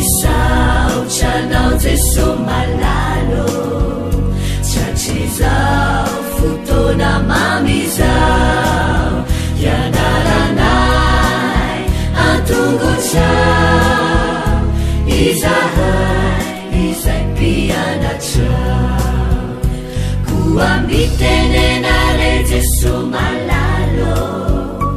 Misaotra anao Jeso malala ô, Tratry izao fotoana mamy izao, Hianaranay an-tongotrao, Izahay izay mpianatrao. Koa mitenena re Jeso malala ô,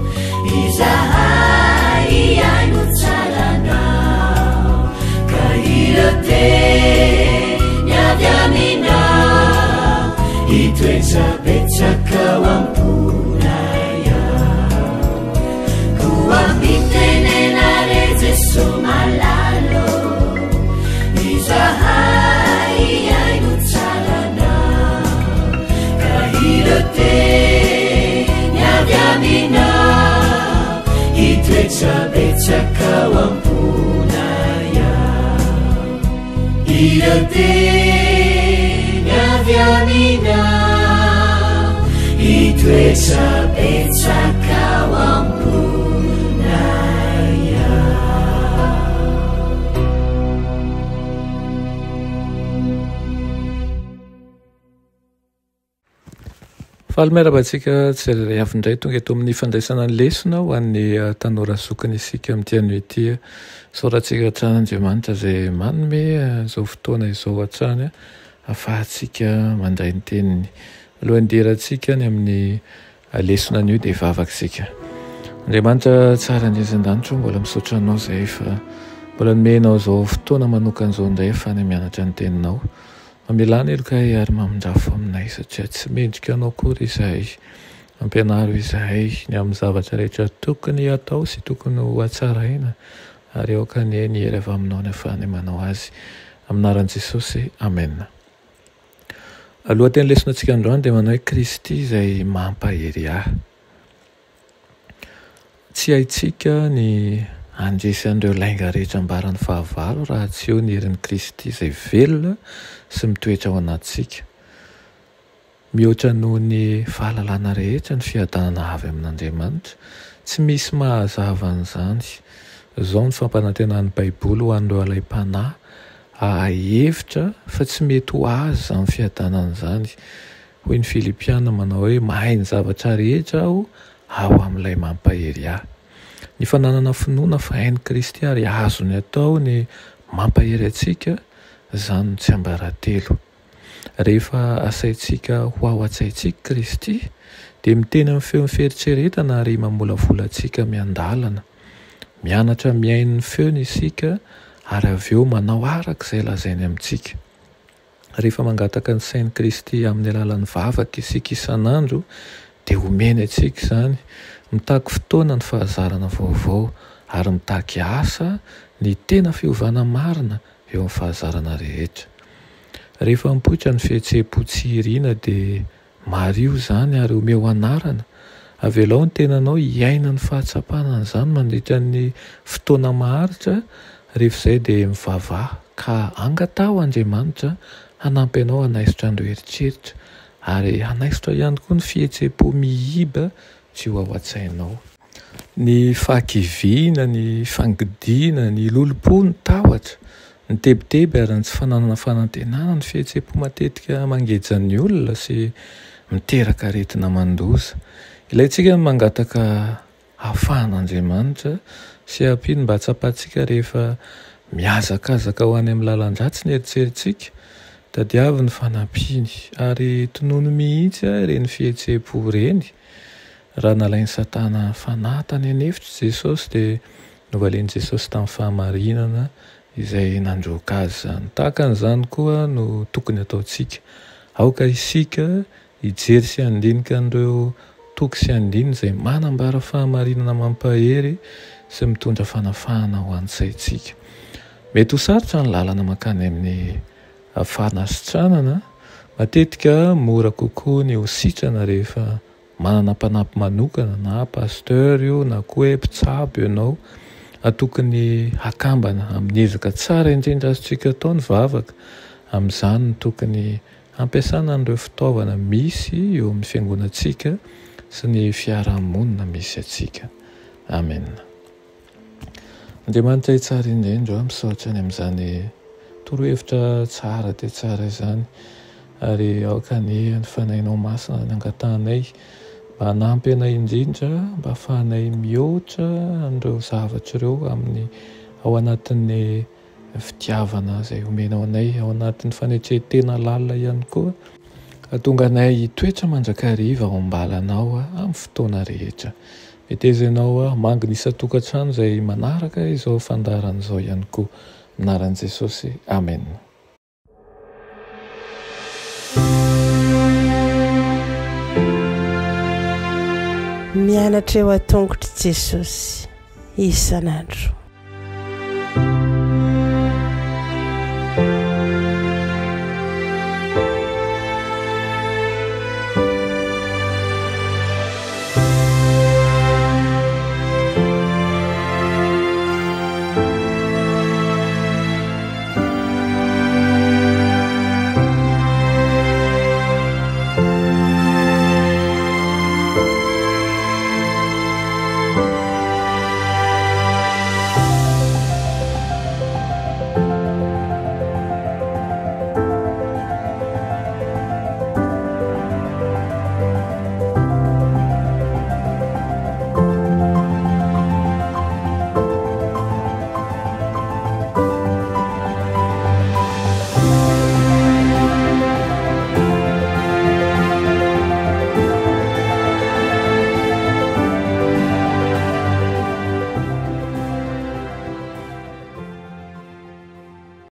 Izahay hihaino tsara anao, Ka ireo teny avy aminao, Hitoetra betsaka ao am-ponay ao. Koa mitenena re Jeso malala ô, Izahay hihaino tsara anao, Ka ireo teny avy aminao, Hitoetra betsaka ao am-ponay ao. Ireo teny avy aminao, Hitoetra betsaka ao am-ponay ao. Faly miarahaba antsika tsirairay avy indray tonga eto amin'ny fandraisana ny lesona ho an'ny eh, tanora zokiny isika amin'ity anio ity. Isaorantsika hatrany Andriamanitra izay manome eh, izao fotoana izao hatrany eh, ahafahantsika mandray ny teniny. Alohan'ny hidirantsika ny amin'ny lesona anio dia hivavaka isika. Andriamanitra tsara indrindra izay an-danitra ô, mbola misaotra Anao izahay fa mbola nomenao izao fotoana manokana izao indray ahafahana mianatra ny teninao. Mamelà ny helokay ary mamindrafo aminay satria tsy mendrika anao akory izahay. Ampianaro izahay ny amin'ny zavatra rehetra tokony hatao sy tokony ho hatsaraina ary aoka anie ny hery avy aminao ny ahafahanay manao azy. Amin'ny anaran'i Jesosy, Amena. Lohateny lesona antsika androany dia manao hoe Kristy izay mampahery ahy. Tsy haintsika ny handresy an'ireo lainga rehetra ambaran'ny fahavalo raha tsy eo ny herin'i Kristy izay velona sy mitoetra ao anatintsika. Mihoatra noho ny fahalalana rehetra ny fiadanana avy amin'Andriamanitra. Tsy misy mahazava an'izany. Izao no fampanantenan'ny Baiboly ho an'ireo alaim-panahy hahay hevitra fa tsy mety ho azy izany fiadanana izany. Hoy ny Filipiana manao hoe, Mahay ny zavatra rehetra aho ao amin'ilay mampahery ahy. Ny fananana finoana fa hain'i Kristy ary azony atao ny mampahery antsika, izany no tsiambaratelo. Rehefa asaintsika ho ao an-tsaintsika Kristy, dia miteny amin'ny feon'ny fieritreretana ary mamolavola antsika miandalana. Mianatra mihaino ny feony isika ary avy eo manao araka izay lazainy amintsika. Rehefa mangataka ny sain'i Kristy amin'ny alalan'ny vavaka isika isan'andro, dia omeny antsika izany. Mitaky fotoana ny fahazarana vaovao, ary mitaky asa ny tena fiovana marina eo amin'ny fahazarana rehetra. Rehefa mipoitra ny fihetseham-po tsy irina, dia Mariho izany ary omeo anarana. Avelao ny tenanao hiaina ny fahatsapana an'izany mandritra ny fotoana maharitra, rehefa izay dia mivavaha ka angataho Andriamanitra hanampy anao hanaisotra an'ireo eritreritra ary hanaisotra ihany koa ny fihetseham-po miiba tsy ho ao an-tsainao. Ny fahakiviana, ny fangidiana, ny lolompo, ny tahotra, ny tebiteby ary ny tsy fananana fanantenana no fihetseham-po matetika mangeja ny olona sy miteraka aretina mandoza. Ilaintsika ny mangataka hahafahan'Andriamanitra sy hampiany mba hatsapantsika rehefa mihazakazaka ho any amin'ny lalan-dratsy ny eritreritsika. Tadiavo ny fanampiany ary tonony mihitsy ireny fihetseham-po ireny. Raha nalain'i Satana fanahy tany an'efitra i Jesosy dia Novalian'i Jesosy tamin'ny fahamarinana izay nandroaka azy izany. Tahaka an'izany koa no tokony hataontsika. Aoka isika hijery sy handinika an'ireo toko sy andininy izay manambara fahamarinana mampahery sy mitondra fanafahana ho an'ny saintsika. Mety ho sarotra ny lalana mankany amin'ny fanasitranana. Matetika mora kokoa ny ho sitrana rehefa Manana mpanampy manokana na pasteur io na koa hoe mpitsabo ianao. Tokony hakambana amin'ny ezaka tsara indrindra azontsika atao ny vavaka. Amin'izany no tokony hampiasana an'ireo fitaovana misy eo amin'ny fiangonantsika sy ny fiarahamonina misy antsika. Amena. Andriamanitra tsara indrindra, misaotra ny amin'izany torohevitra tsara dia tsara izany. Ary aoka anie ny Fanahinao Masina ny angatahanay mba hanampy anay indrindra mba hahafahanay mihoatra an'ireo zavatra ireo amin'ny ao anatin'ny fitiavana izay omenao anay, ao anatin'ny fanetren-tena lalina ihany koa, hahatonga anay hitoetra mandrakariva ao am-balanao amin'ny fotoana rehetra. Meteza ianao hamangy ny isan-tokantrano izay manaraka izao fandaharana izao ihany koa. Amin'ny anaran'i Jesosy, amena. Mianatra eo an-tongotr'i Jesosy isan'andro.